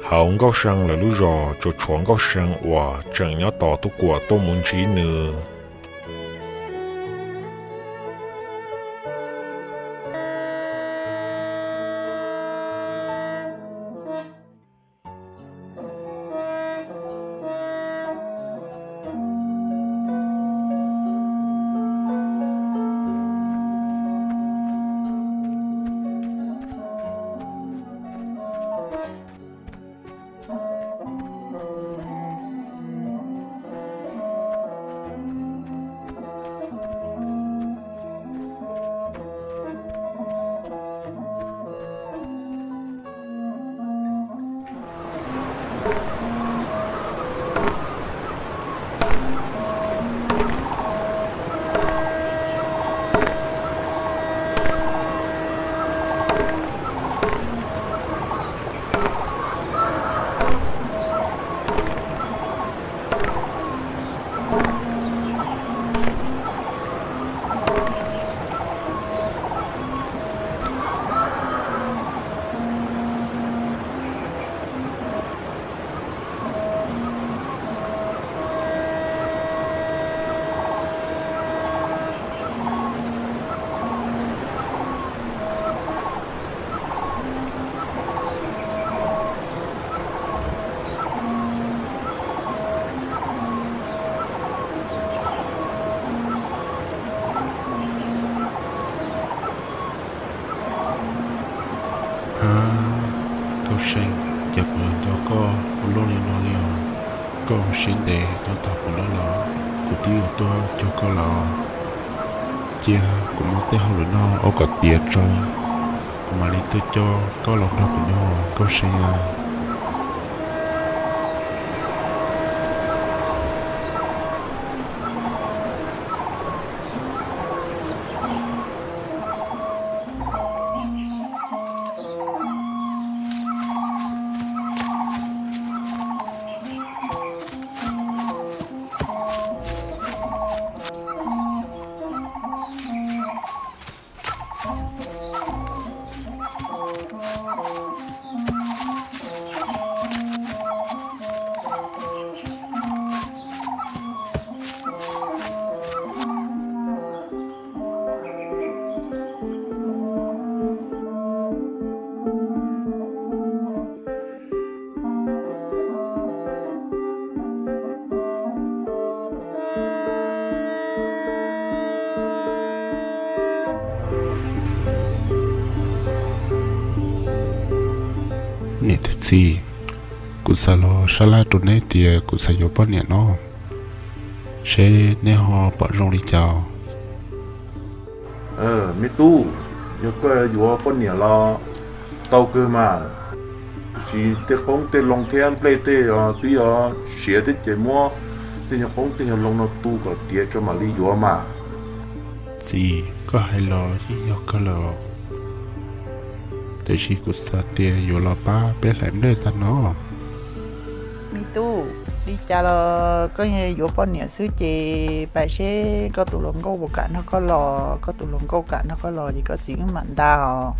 Hauv Nkauj See lawv lub zos tsuas tshuav Nkauj See uas tseem nyob tos Tub Kuam tuaj mus ntsib nws. Ab, Nkauj See, cas kuv yuav nco koj ua luaj li no li os. Koj ua siab ntev nyob tos kuv nawb los, kuv twb yuav tuaj cuag koj lawm. Cia kuv muab tej hauj lwm no ua kom tiav tso, kuv mam li tuaj coj koj los nrog kuv nyob, Nkauj See a. Niam thiab txiv, kuv xav los sab laj rau neb tias kuv xav yuav poj niam no, seb neb ho pom zoo li cas. Me tub, yog koj yuav poj niam los tau kawg mas, tab sis tej qoob tej loo thiab nplej tej twb yuav siav thiab ces muab tej nyuag qoob tej nyuag loo no tu kom tiav tso mam li yuav mas. Txiv, koj hais los yeej yog kawg lawm, tiam sis kuv xav tias yuav los pab peb hlais nplej tag no. Me tub, li cas los koj yuav poj niam xwb ces pab seb koj tus hluas nkauj puas kam nrog koj los, koj tus hluas nkauj kam nrog koj los ces koj txiv wb mam nta os.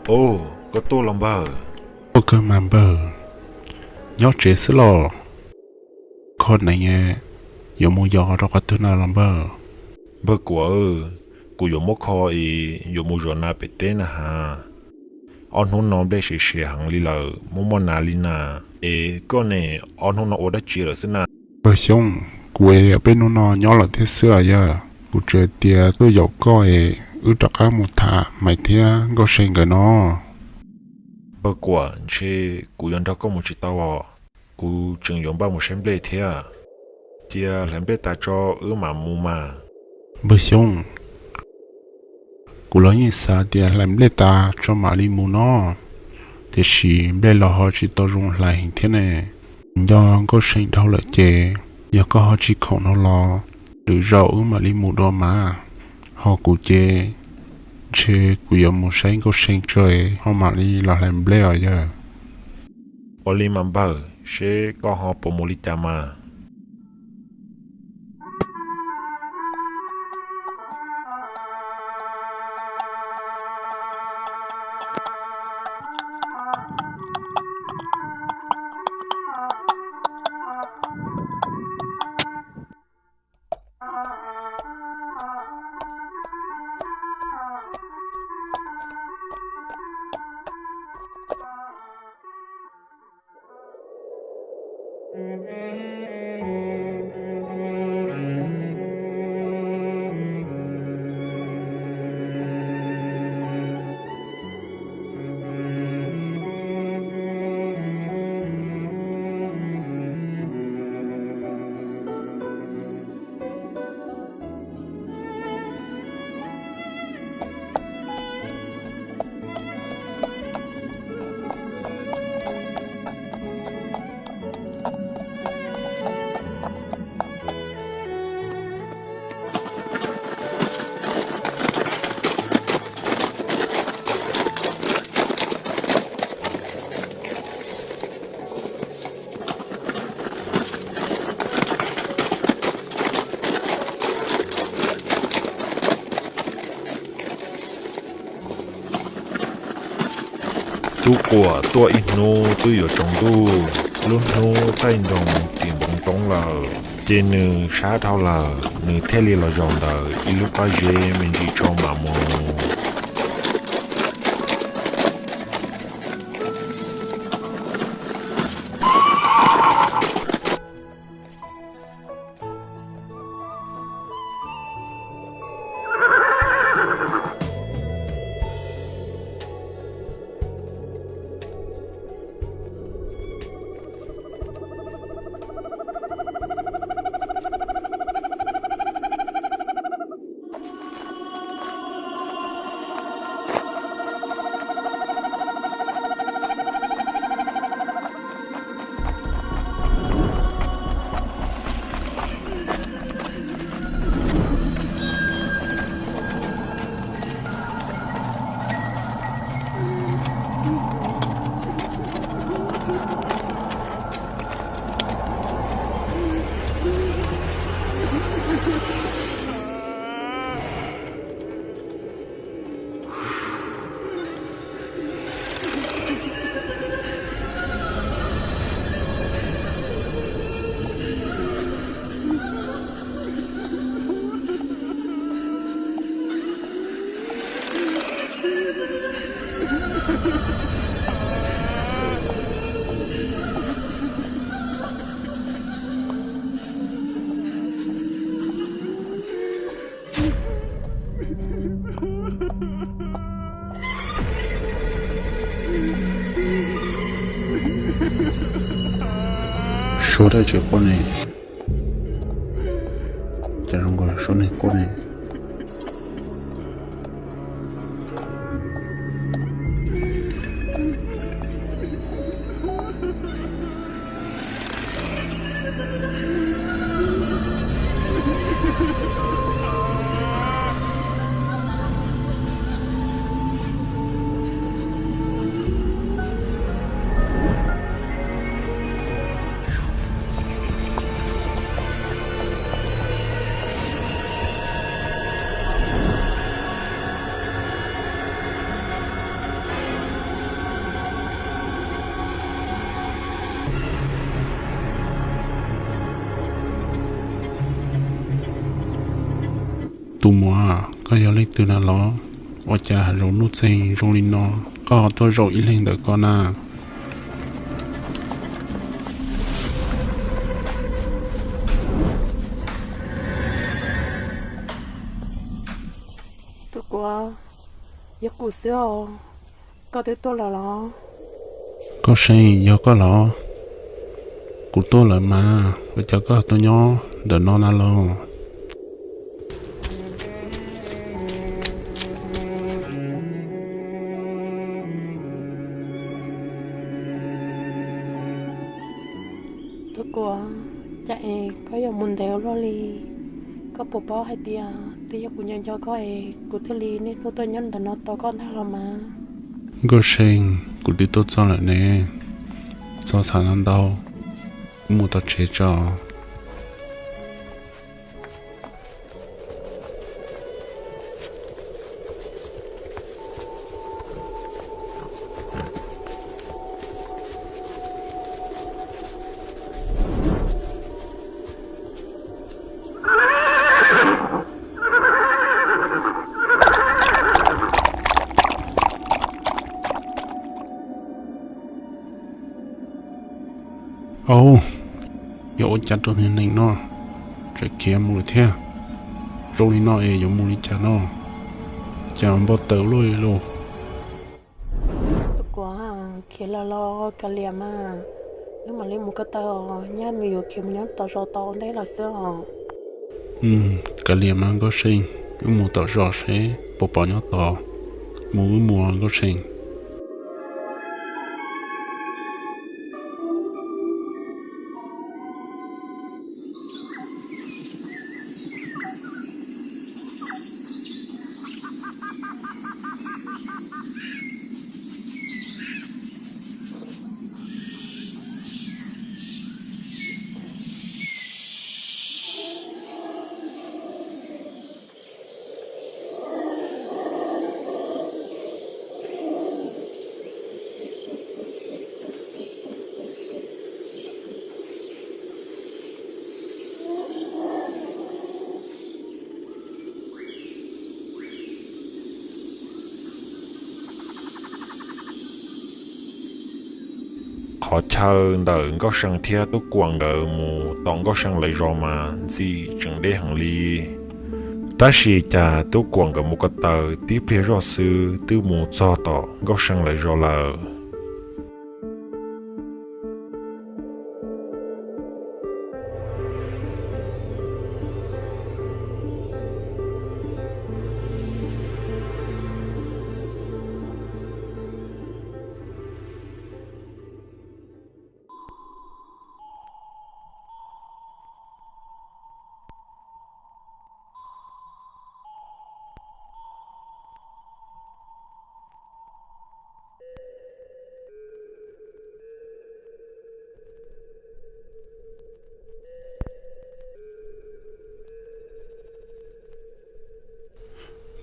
Au, koj tuaj los npawg? Tuaj kawg mas npawg, nyob tsev xwb los? Kho neev, yuav mus yos rau qhov twg na los npawg? Npawg Kuam, kuv yuav muab kho es yuav mus zov nas pem teb na has. Ob hnub no nplej siav siav heev li lawm, muaj muaj nas li na. Es koj ne, ob hnub no ua dab tsi lawm xwb na? Npawg Xyooj, kuv es peb hnub no nyob lawm thiab xwb yog, kuv tsuas tias tuaj yaum koj es wb rov qab mus tham Maiv thiab Nkauj See nkawd no. Npawg Kuam, ntshe kuv yuav nrog koj mus tsis tau os, kuv tseem yuav npaj mus saib nplej thiab. Cia hlais nplej tas tso wb mam mus mas. Npawg Xyooj, Kuv los yeej xav tias hlais nplej tas tso mam li mus no, tiam sis nplej los ho tsis tau zoo hlais heev thiab ne. Nco Nkauj See dhau lawm ces, yog koj ho tsis khoom no los, lwm zaus wb mam li mus dua mas. Ho kuv ces ntshe kuv yuav mus saib Nkauj See tso, ho mam li los hlais nplej os yawg. Ua li mas npawg, seb koj ho puas mus li cas mas. Tub quas tuaj ib hnub twb yuav tsaus ntuj, lub hnub qaij nroos tim npoo roob lawm, ces nws sab dhau lawm, nws thiaj li los zaum ntawm ib lub pob zeb me ntsis tso mam mus. Suav dab tsi quaj ne? Cas zoo nkaus suav neeg quaj ne? Tus muam, koj yog leej twg na los? Ua cas hav zoov nuj txeeg zoo li no, koj ho tuaj zaum ib leeg ntawm ko na? Tus kuv, yog kuv xwb os. Koj twb tuaj lawm los? Nkauj See, yog koj los? Kuv tuaj lawm mas, ua cas koj tuaj nyob ntawm no na los? Kuam, cas es koj yuav mus ntev ua luaj li? Koj puas paub hais tias twb yog kuv nco nco koj es kuv thiaj li niaj hnub tuaj nyob ntawm no tos koj ntag los mas. Nkauj See, kuv twb tuaj txog lawm ne. Txhob xav ntau ntau, wb mus tom tsev tso. Au, yog ua cas rau niag neeg no tseem khiav mus lawm thiab? Zoo li no es yuav mus li cas no? Cas npau taws luaj li lauj. Tub Kuam, khiav lawm los kav liam mas, wb mam li mus ko taw os, nyab nws yuav khiav mus nyob tom zos tod ua ntej lawm xwb os. Kav liam mas Nkauj See, wb mus tom zos seb puas pom nyob tod. Mus wb mus Nkauj See. Qhov chaw ntawm Nkauj See thiab Tub Kuam nkawd mus tom Nkauj See lawv zos mas ntxim tseem deb heev li. Tab sis cas Tub Kuam nkawd mus ko taw tib pliag zoj xwb twb mus txog tom Nkauj See lawv zos lawm.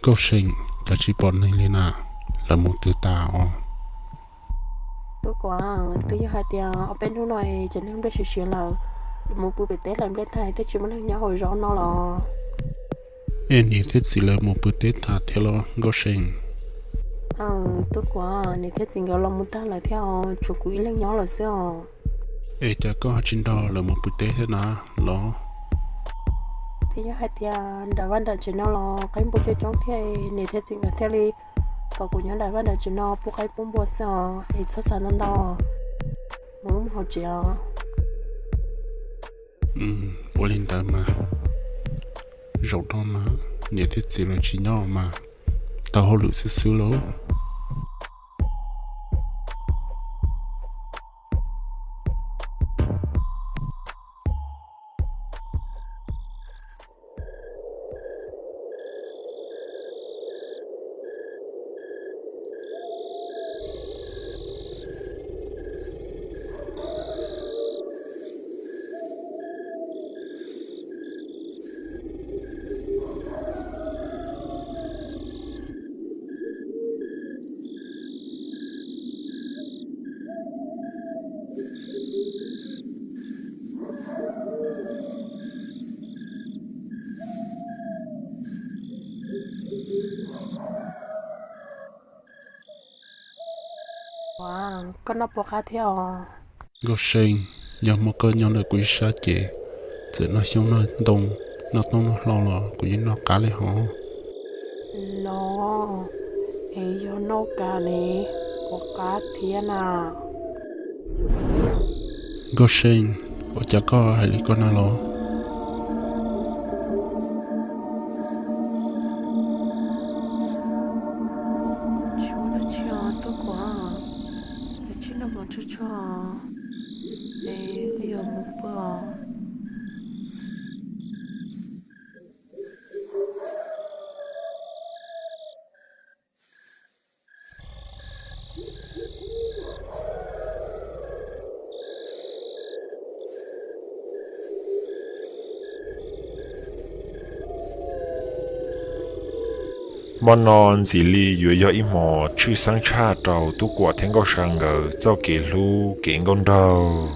Nkauj See, cas tsis pom neeg li na, lawv mus twg tas os? Tub Kuam, twb yog hais tias ob peb hnub no es cov neeg nplej siav siav lawm, lawv mus pw pem teb hlais nplej tag thiaj tsis muaj neeg nyob hauv zos no los. Es niam thiab txiv lawv mus pw teb tas thiab los Nkauj See? Tub Kuam, niam thiab txiv nkawd los mus tag lawm thiab, tshuav kuv ib leeg nyob lawm xwb os. Es cas koj ho tsis nrog lawv mus pw teb thiab na los? Twb yog hais tias nram vaj nram tsev no los qaib npua coob coob thiab, niam thiab txiv nkawd thiaj li kom kuv nyob nram vaj nram tsev no pub qaib pub npua xwb os, es txhob xav ntau ntau, mus wb mus hauv tsev os. Ua li ntawd mas, zaum no mas niam thiab txiv lawv tsis nyob mas tau hauj lwm xwb xwb lauj. Ua, koj noj puas qab thiab os? Nkauj See, yog muaj koj nyob ntawm kuv ib sab ces txawm noj xyoob noj ntoo, noj toob noj hlau los kuv yeej noj qab li hos. No, es yog noj kas ne, puas qab thiab na? Nkauj See, ua cas koj hais li ko na los? Tsis muaj dab tsi os Tub Kuam, es tsis noj mov tsuag tsuag es yuav mus pw os. Hmo no ntxim li yuav yog ib hmo tshwj xeeb tshaj rau Tub Kuam thiab Nkauj See nkawd txoj kev hlub kev nkauj nraug.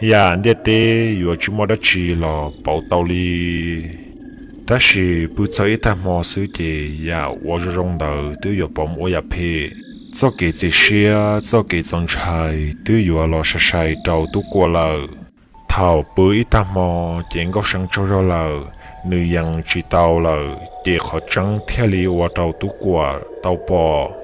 Yam ntiaj teb yuav tsis muaj dab tsi los pauv tau li. Tab sis pw txog ib tag hmo xwb ces yam uas zoo zoo ntawd twb yuav pauv mus ua yam phem. Txoj kev txias siab, txoj kev txaus ntshai twb yuav los sai sai rau Tub Kuam lawm. Thaum pw ib tag hmo ces Nkauj See tsaug zog lawm, nws yees tsis tau lawm ces qhov tseeb thiaj li ua rau Tub Kuam tau pom.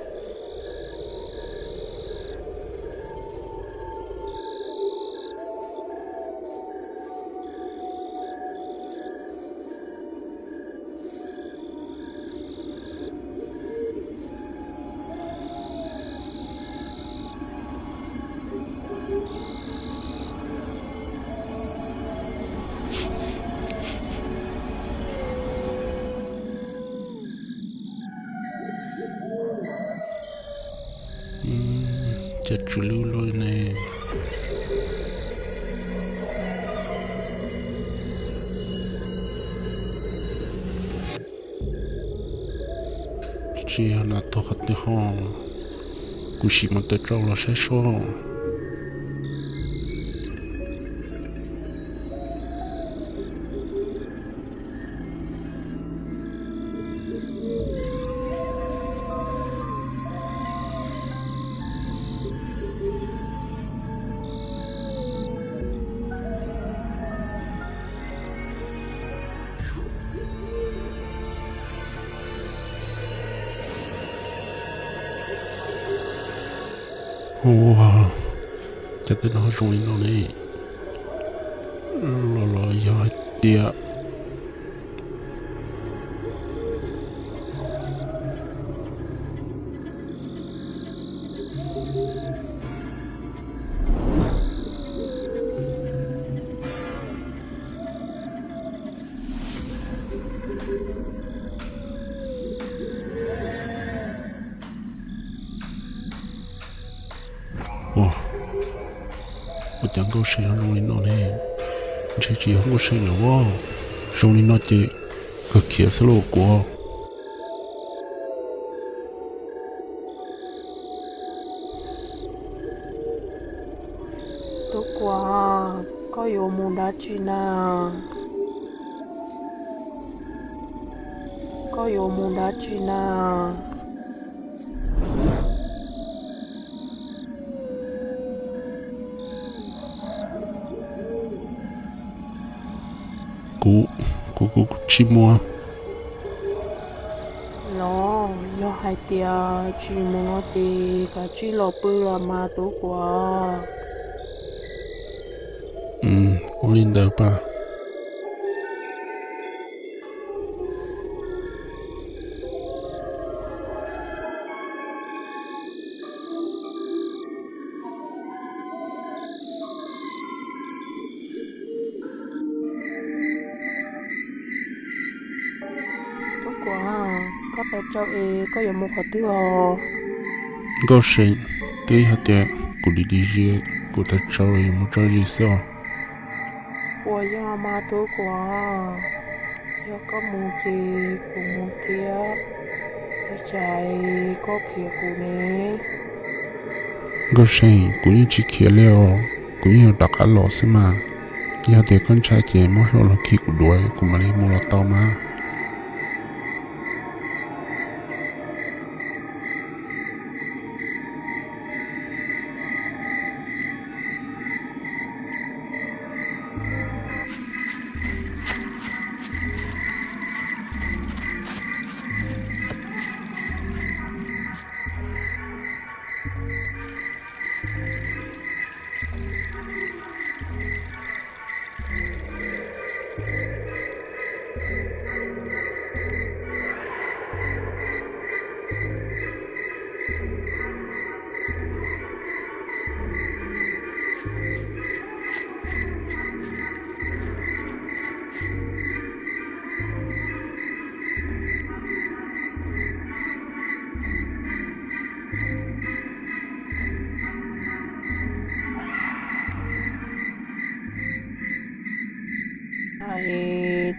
Cas tsw lwj lwj ne. Tsis yog nas tuag qhov twg ho, kuv sim mus taws tsau los saib seb. Ua, cas tej no zoo li no ne? Los los yog hais tias Ua, ua cas Nkauj See zoo li no ne? Ntshe tsis yog Nkauj See lawm as. Zoo li no ces kawg khiav xwb lauj kuv. Tub Kuam, koj yuav mus dab tsi na? Koj yuav mus dab tsi na? Kuv, kuv, kuv tsis mus. Los yog hais tias tsis mus no ces kav tsij los pw los mas Tub Kuam. Ua li ntawd pas. Tub Kuam, koj taws tsau es koj yuav mus qhov twg os? Nkauj See, twb yog tias kuv dim dim zis, kuv taws tsau yuav mus tso zis xwb os. Puas yog mas Tub Kuam? Yog koj mus ces kuv mus thiab, ua cas koj khiav kuv ne? Nkauj See, kuv yeej tsis khiav li os, kuv yeej yuav rov qab los xwb mas. Yog tias koj ntshai ces muab hlua los khi kuv duav, kuv mam li mus los tau mas.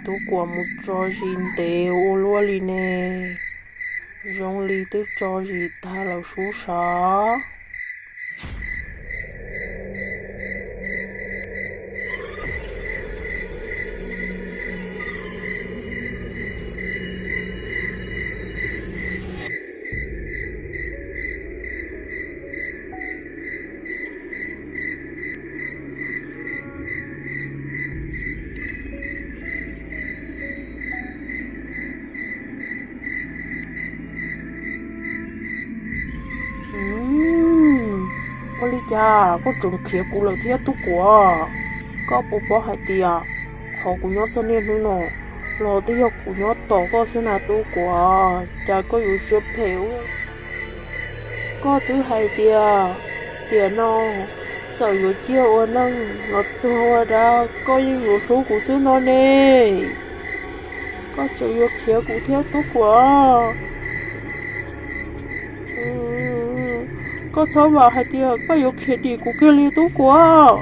Tub Kuam mus tso zis ntev ua luaj li ne, zoo li twb tso zis tag lawm sub sav. Ua li cas koj tseem khiav kuv lawm thiab Tub Kuam? Koj puas paub hais tias qhov kuv nyob txog niaj hnub no los twb yog kuv nyob tos koj xwb na Tub Kuam, cas koj yuav siab phem ua luaj? Koj twb hais tias tiam no txawm yuav ciaj ua neej los tuag ua dab koj yeej yuav hlub kuv xwb no ne. Koj tseem yuav khiav kuv thiab Tub Kuam? Koj txhob vam hais tias koj yuav khiav dim kuv kiag li Tub Kuam.